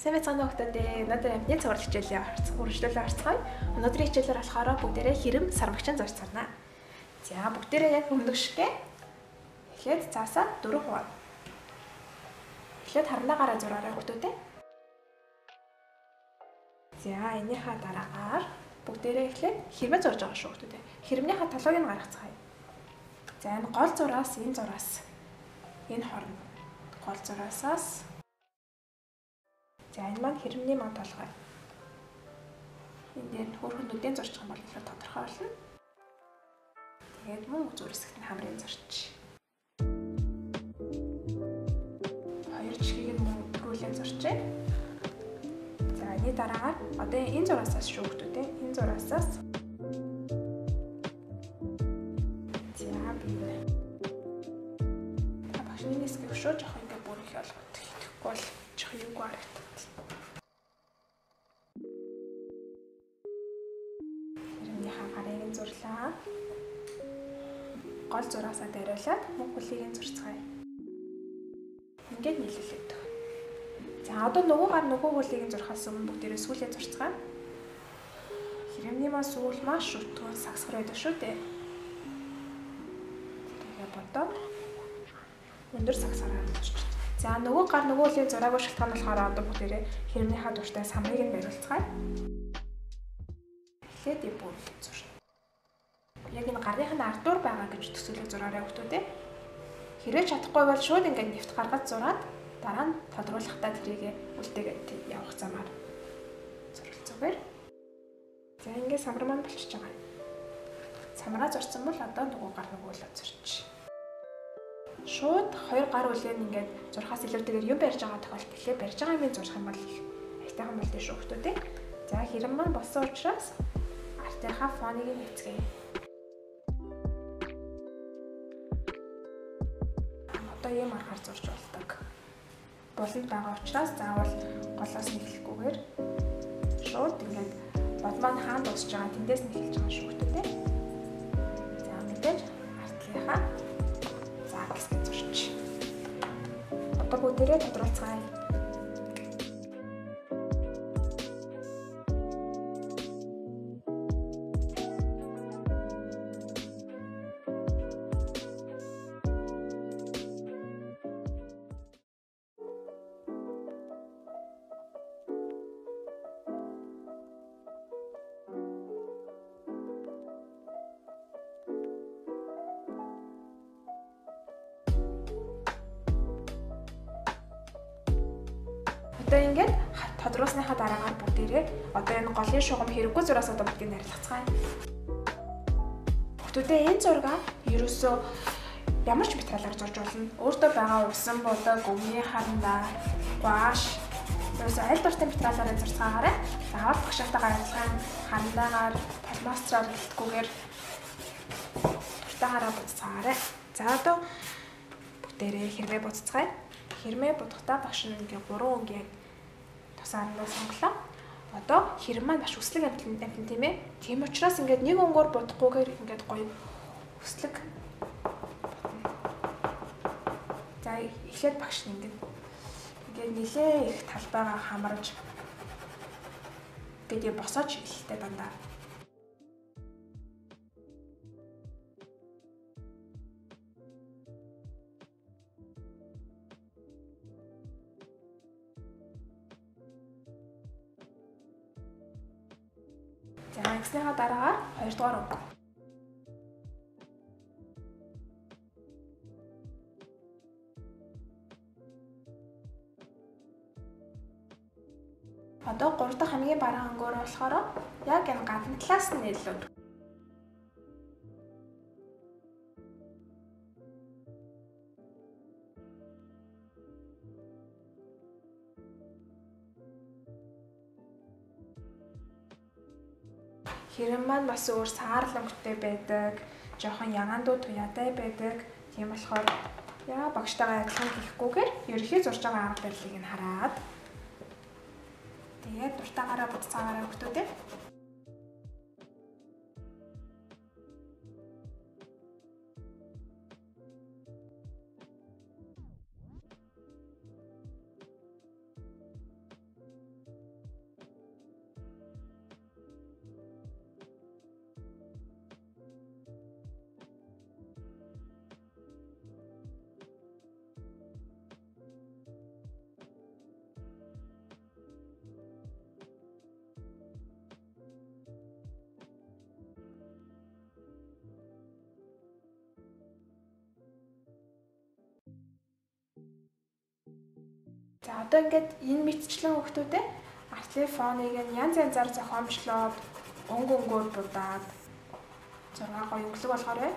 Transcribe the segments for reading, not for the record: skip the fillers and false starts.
Сайн байцгаана уу хүүхдүүдээ. Өнөөдөр амтны цуврал хичээлээ үргэлжлүүлээ орцгоё. Өнөөдрийн хичээлээр болохоор бүгдээрээ хэрэм сармагчин зурж сурна. За бүгдээрээ яг өмнөх шигэ эхлээд цаасаа 4 хуваана. Эхлээд харандаагаараа зураарай хүүхдүүдээ. За энийхээ дараагаар бүгдээрээ эхлээд хэрмээ зурж байгаа шүү хүүхдүүдээ. Хэрмнийхээ толгойг нь гаргацгаая. За энэ гол зураас энэ зураас энэ хорно. Гол зураасаас за энэ маань хэрэмний маань толгой. Энэ дээр хөөрхөн нүдэн зурчих юм бол илүү тодорхой болно. Тэгээд мөн үзүүр хэсэгт нь хамрын зурч. Хоёр жихийг нь мөн төрүүлэн зурчээ. За энэ дараагаар одоо энэ зураасаас шүү хүмүүс ээ. Энэ зураасаас за би та багшны хэсгийг шүү жоох ингээ бүр их ойлгоод итгэхгүй бол жоох юугүй харагдав. Хэрэмнийхээ гарыг нь зурлаа. Гол зураасаа дариулаад мөн хөлийг нь зурцгаая. Ингээд нийлүүлээд. За одоо нөгөө гар нөгөө хөлийг нь зурхаас өмнө бүгдээрээ сүүлээ зурцгаая. Хэрэмний маань сүүл маш өтгөн сагсгар байдаг шүү дээ. Тэгээ бодоод өндөр сагсгараа зурчих. За нөгөө гар нөгөө хөлийн зураагүй шалтгаан болохоор одоо бүгдээрээ хэрэмнийхээ дуртай самрыг нь бариулцгаая. Эхлээд бүр зурна. Яг энэ гарных нь ардуур байгаа гэж төсөөлөж зураарай хүүхдүүдээ. Хэрвээ чадахгүй бол шууд ингээд нэвт гаргаж зураад дараа нь тодруулахдаа тэрийг үлдээгээд явах замаар зуралцуугаар. За ингээд самар маань болчихж байгаа. Самраа зурсан бол одоо нөгөө гар нөгөө хөлөө зурчих. Шууд хоёр гар үлээн ингээд зурхаас илүүтэйгээр юм барьж байгаа тохиолдолд эхлээ барьж байгаа юмыг зурх юм бол их айтайхан болтой шүү хүүхдүүдээ. За хэрэм маань болсон учраас артынхаа фоныг нь эцгээе. Одоо ийм аргаар зурж болдог. Буланд байгаа учраас заавал голоос нь эхлэхгүйгээр шууд ингээд бод маань хаана дуусж байгаа тэндээс нь эхэлж байгаа шүү хүүхдүүдээ. За мэдээж артлынхаа хэсгийг зурч. Одоо бүгдээрээ тодруулцгаая. Одоо ингээд тодруулсныхаа дараагаар бүгдээрээ одоо энэ голын шугам хэрэггүй зураас одоо бүгдийг нарилгацгаая. Хүүхдүүдээ энэ зургаа ерөөсөө ямар ч материалаар зурж болно. Өөртөө байгаа усан будаг, өмнгийн харандаа, гуаш ерөөсөө аль дуртай материалаараа зурцгаагаарай. Заавал багшаатайгаа адилхан харандаагаар, фломастераар гэлтгүүгээр дуртайгаараа буцацгаагаарай. За одоо бүгдээрээ хэрмээ буцацгаая. Хэрмээ будахтаа багш нь ингээ 3 өнгийн тусаарнаа сонголоо. Одоо хэрэм маань маш өслөг амтлан тийм ээ. Тийм учраас ингээд нэг өнгөөр будахгүйгээр ингээд гоё өслөг бодно. За эхлээд багш нь ингээд нилээ их талбайгаа хамарж ингээд босоо чиглэлтэй дандаа. За ингэснийхаа дараагаар хоёрдугаар өнгө. Одоо гурав дахь хамгийн баруун өнгөөр болохоор яг энэ гадна талаас нь илүү хэрэм маань бас өөр саарл өнгөтэй байдаг, жоохон ягаандуу туяатай байдаг. Тийм болохоор яа багштайгаа адилхан хийхгүйгээр ерөнхий зурж байгаа арга барилыг нь хараад тэгээд дуртайгаараа буцаагаараа хүүхдүүдээ. За одоо ингээд энэ мэтчлэн хүүхдүүдээ артлын фоныг нь янз янзаар зохиомжлоод өнгө өнгөөр будаад зураг гоё өнгөлөг болохоор байна.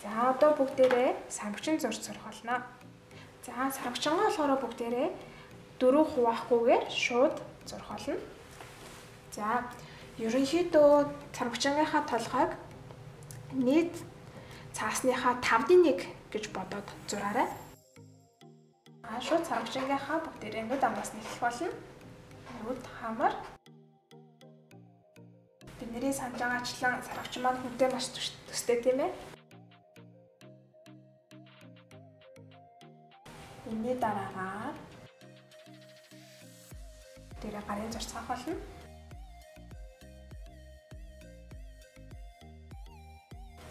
За одоо бүгдээрээ сармагчин зурж сурах болно. За сармагчингаа болохоор бүгдээрээ 4 хуваахгүйгээр шууд зурх болно. За ерөнхийдөө сармагчингийнхаа толгойг нийт цаасныхаа 5-1 гэж бодоод зураарай. Шууд сармагчингийнхаа бүгдээрээ нүд амраас нь эхлэх болно. Нүд хамар. Бидний санаж байгаачлан сармагчин маань хүнтэй маш төстэй тийм ээ. Энэний дараагаар дээрээ гарын зурцгаах болно.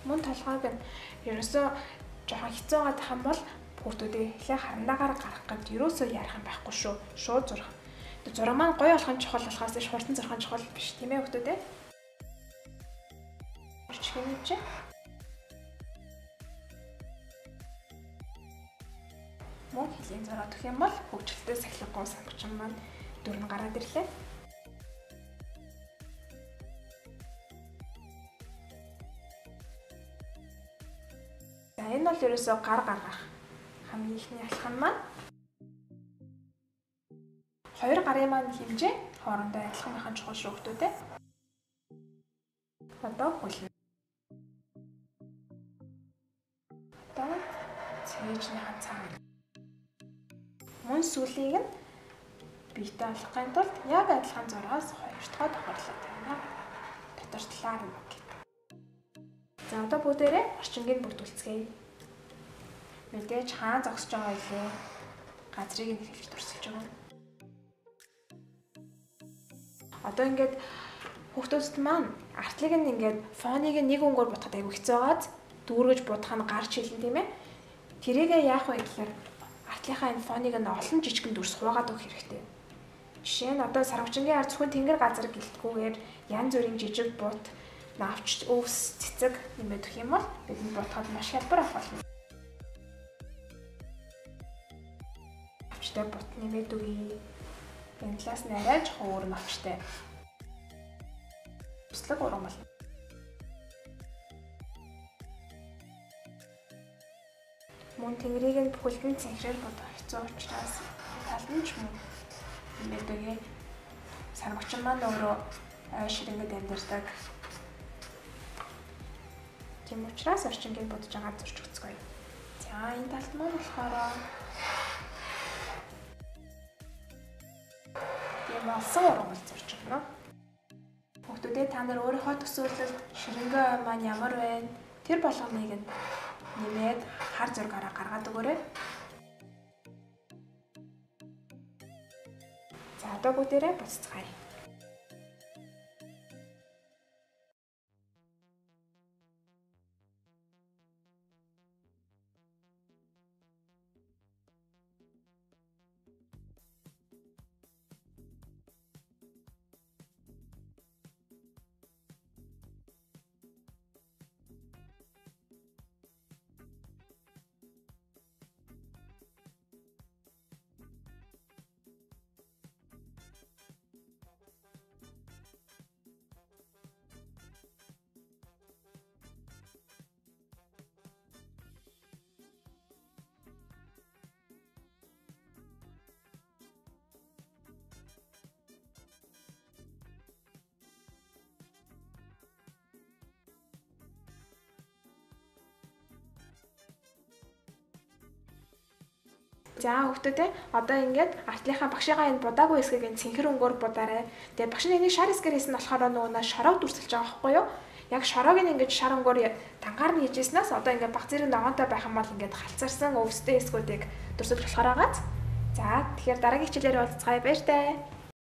Мөн толгойг нь ерөөсөө жоохон хэцүү байгаа юм бол хүүхдүүдээ эхлээ харандаагаар гаргах гэж ерөөсөө ярих юм байхгүй шүү. Шууд зурх. Зураг маань гоё болох нь чухал болохоос иш хурдан зурх нь чухал биш тийм ээ хүүхдүүдээ. Орчих юм чи. Мөн хилийн зураг өгөх юм бол хөгжилтэй сахилгагүй сармагчин маань дүр нь гараад ирлээ. За энэ бол ерөөсөө гар гаргах хамгийн ихний алхам маань. Хоёр гарын маань хэмжээ хоорондоо адилхан байх нь чухал шүү хүүхдүүдээ. Одоо хөлнө. Одоо цээжнийхэн цаана. Мөн сүлийг нь биетэй олохын тулд яг адилхан зургаас хоёр дахь давхарлаа тавина. Дотор талаар нь гэдэг. За одоо бүгдээрээ орчингийг бүрдүүлцгээе. Мэдээж хаан зогсож байгаа илээ. Газрыг нь эхэлж дурсалж байгаа. Одоо ингээд хүүхдүүдэд маань артлыг нь ингээд фоныг нь нэг өнгөөр будахад айгүй хэцүү байгааз дүүргэж будах нь гар чийлэн тийм ээ. Тэрийгээ яах вэ гэхээр артлынхаа энэ фоныг нь олон жижигэн дүрс хуваагаад өгөх хэрэгтэй. Жишээ нь одоо сарвчингийн ард зөвхөн тэнгэр газар гэлтгүүгээр янз бүрийн жижиг бут, навч, өвс, цэцэг нэмээд өгөх юм бол бидэнд будахад маш хялбар авах болно. Навчтай бут нэмээд өгье. Энэ талаас нь арай жоохон өөр навчтай. Туслаг уран болно. Мөн тэнгэрийг нь бүхэлд нь цэнхрээр будах хэцүү учраас талд нь ч мөн нэмээд өгье. Сармагчин маань өөрөө ой ширэнгэд амьдардаг. Тийм учраас орчингийг будаж байгаа зурч өгцгөөе. За энэ талд маань болохоор тийм олсон ургамал зурж өгнө. Хүүхдүүдээ та нар өөрийнхөө төсөөлөлд ширэнгэ ой маань ямар вэ? Тэр болгоныг нь нэмээд хар зургаараа гаргаад өгөөрэй. За одоо бүгдээрээ буцацгаая. За хүүхдүүдээ одоо ингээд артлынхаа багшигаа энэ будаагүй хэсгийг энэ цэнхэр өнгөөр будаарай. Тэгээ багш нь энийг шар хэсгээр хийсэн болохоор нөгөө на шороог дүрсэлж байгаа байхгүй юу? Яг шороог нь ингээд шар өнгөөр дангаар нь хийжсэнээс одоо ингээд баг зэрэг ногоонтой байх юм бол ингээд халцарсан өвстэй хэсгүүдийг дүрсэлж болохоор байгааз. За тэгэхээр дараагийн хичээлээр уулзцгаая, баяртай.